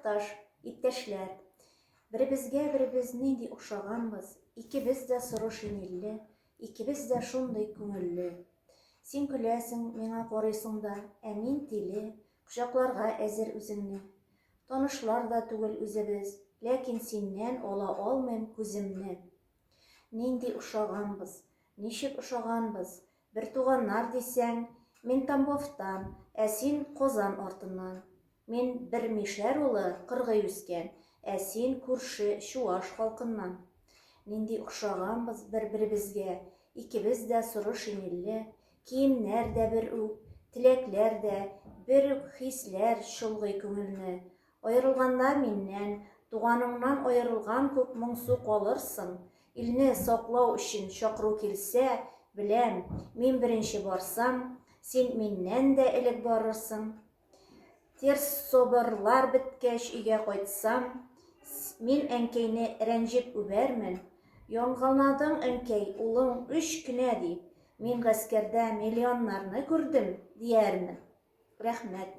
Сабакташ, иптәшләр! Беребезгә беребез нинди охшаганбыз, икебез дә соры шинельле, икебез дә шундый күңелле. Син көләсең, миңа карыйсың да, ә мин тиле, кочакларга әзер үзеңне. Танышлар да түгел үзебез, ләкин синнән ала алмыйм күземне. Нинди ошаганбыз, ничек ошаганбыз, Бертуганнар дисәң, мин Тамбовтан, ә син Казан артыннан. Мин бер мишәр улы, кыргый үскән, ә син күрше чуаш халкыннан. Нинди охшаганбыз бер-беребезгә, икебез дә соры шинельле, киемнәр дә бер үк, теләкләр дә, бер үк хисләр чолгый күңелне. Аерылганда миннән, туганыңнан аерылган күк моңсу калырсың. Илне саклау өчен чакыру килсә, беләм, мин беренче барсам, син миннән дә элек барырсың. Терсоборлар беткәч өйгә кайтсам, мин әнкәйне рәнҗеп үбәрмен. Яңгыладың, әнкәй, улың өч кенә дип, мин гаскәрдә миллионнарны күрдем, диярмен. Рәхмәт.